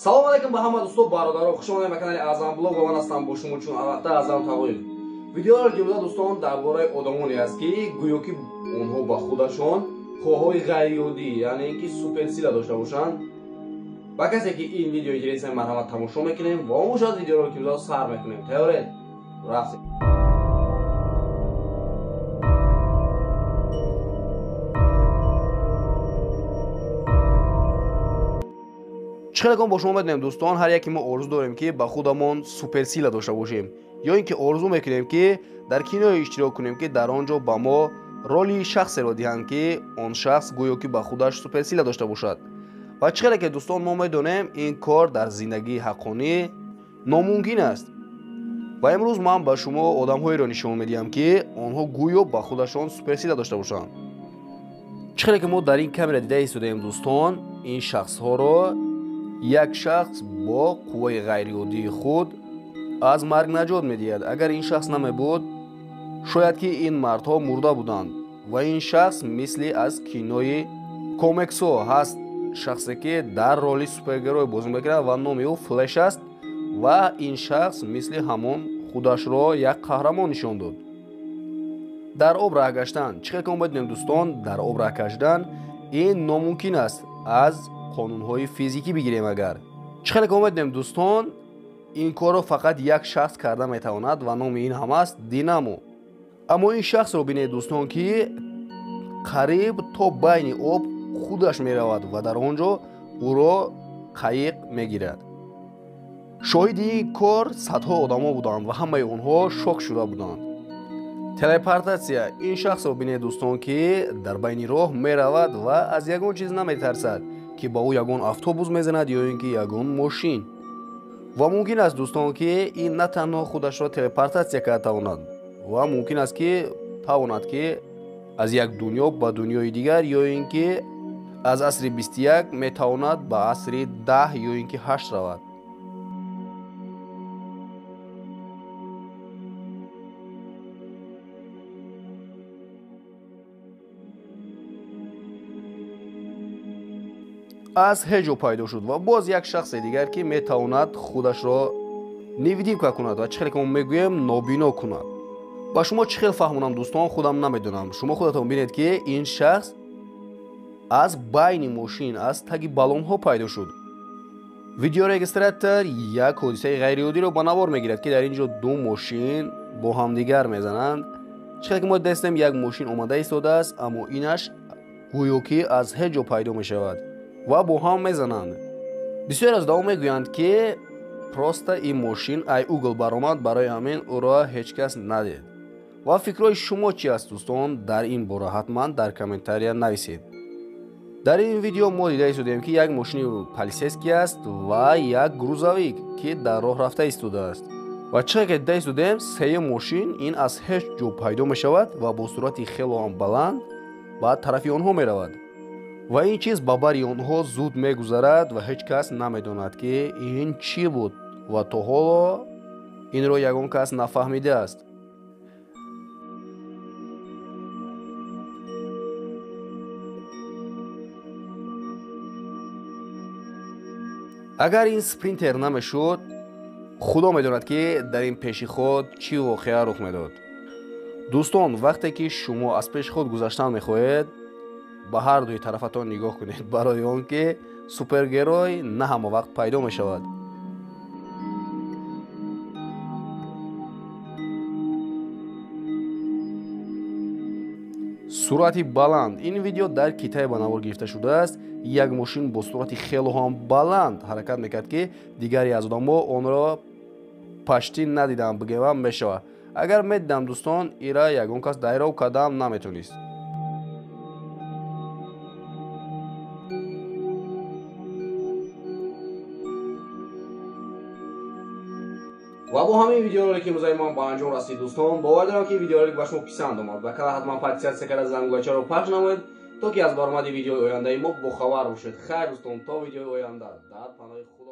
Салом алейкум ба ҳама дӯсто, бародаро, хуш омадед ба канали Аъзам Блог ва ман ҳастам бо шумо чун албатта Аъзам Тағоев. Видеоро ки имрӯза дӯстон дар бораи одамоне аст ки гӯё ки онҳо ба худашон қувваҳои ғайриоддӣ, яъне ин ки суперсила дошта бошанд. Ба касе ки ин видео интересно, марҳамат тамошо мекунем ва он бошад видеоро ки имрӯза сар мекунем. Тайёред? Рафтем. Чӣ хеле бо шумо медонем дӯстон, ҳар яке мо орзу дорем ки ба худамон суперсила дошта бошем, ё ин ки орзу мекунем ки дар киное иштирок кунем ки дар он ҷо ба мо роли шахсеро диҳанд ки он шахс гӯё ки ба худаш суперсила дошта бошад. Ва чӣ хеле ки дӯстон мо медонем, ин кор дар зиндагии ҳаққонӣ номумкин аст. Ва имрӯз ман ба шумо одамҳоеро нишон медиҳам ки онҳо гӯё ба худашон суперсила дошта бошанд. Чӣ хеле ки мо дар ин камера дида истодаем дӯстон, ин шахсҳоро як шахс бо қувваи ғайриоддии худ аз марг наҷот медиҳад. Агар ин шахс намебуд, шояд ки ин мардҳо мурда буданд. Ва ин шахс мисли аз кинои комиксҳо ҳаст, шахсе ки дар роли супергерой бозӣ мекунад ва номи ӯ Флеш аст. Ва ин шахс мисли ҳамон худашро як қаҳрамон нишон дод. Дар об раҳ гаштан, чӣ хел ки мо медонем дӯстон, дар об раҳ гаштан ин номумкин аст аз қонунҳои физикӣ бигирем. Агар чӣ хеле ки мо медонем дӯстон, ин корро фақат як шахс карда метавонад ва номи ин ҳам аст Динамо. Аммо ин шахсро бинед дӯстон, ки қариб то байни об худаш меравад ва дар он ҷо ӯро қайиқ мегирад. Шоҳиди ин кор садҳо одамо буданд ва ҳамаи онҳо шок шуда буданд. Телепортатсия. Ин шахсро бинед дӯстон, ки дар байни роҳ меравад ва аз ягон чиз наметарсад ки ба ӯ ягон автобус мезанад ё ин ки ягон мошин. Ва мумкин аст дӯстон ки ин на танҳо худашро телепортатсия карда тавонад, ва мумкин аст ки тавонад ки аз як дунё ба дунёи дигар, ё ин ки аз асри 21 метавонад ба асри 10 ё ин ки 8 равад. Аз ҳеҷ ҷо пайдо шуд ва боз як шахсе дигар ки метавонад худашро невидимка кунад ва чӣ хеле ки мо мегӯем нобино кунад. Ба шумо чӣ хел фаҳмонам дӯстон, худам намедонам. Шумо худатон бинед ки ин шахс аз байни мошин, аз таги баллонҳо пайдо шуд. Видеорегистратор як ҳодисаи ғайриоддиро ба навор мегирад ки дар ин ҷо ду мошин бо ҳамдигар мезананд. Чӣ хеле ки мо дидастем, як мошин омада истодааст, аммо инаш гӯё ки аз ҳеҷ ҷо пайдо мешавад ва бо ҳам мезананд. Бисёр аз одамон мегӯянд ки просто ин мошин ай угл баромад, барои ҳамин ӯро ҳеҷ кас надид. Ва фикрҳои шумо чи аст дӯстон дар ин бора, ҳатман дар комментария нависед. Дар ин видео мо дида истодем ки як мошини полисейский аст ва як грузовик ки дар роҳ рафта истодааст. Ва чӣ ки дида истодем, сеюм мошин ин аз ҳеҷ ҷо пайдо мешавад ва бо суръати хело ҳам баланд ба тарафи онҳо меравад. Ва ин чиз ба бари онҳо зуд мегузарад ва ҳеҷ кас намедонад ки ин чӣ буд ва то ҳоло инро ягон кас нафаҳмидааст. Агар ин спринтер намешуд, худо медонад ки дар ин пеши худ чӣ воқеа рух медод. Дӯстон, вақте ки шумо аз пеши худ гузаштан мехоҳед, ба ҳар дуи тарафатон нигоҳ кунед, барои он ки супергерой на ҳама вақт пайдо мешавад. Суръати баланд. Ин видео дар Китай ба навор гирифта шудааст. Як мошин бо суръати хело ҳам баланд ҳаракат мекард ки дигаре аз одамо онро паштӣ надиданд, бигӯям мешавад. Агар медидам дӯстон, ира ягон кас дайров кардам наметонист. Ва бо ҳамин видеоролики имрӯзаи ман ба анҷом расид дӯстон. Бовар дорам ки видеоролик ба шумо писанд омад. Ба канал ҳатман подписаться карда зангулачаро пахш намоед, то ки аз баромади видеои ояндаи мо бохабар бошед. Хайр дӯстон, то видеои оянда дар паноҳи Худо.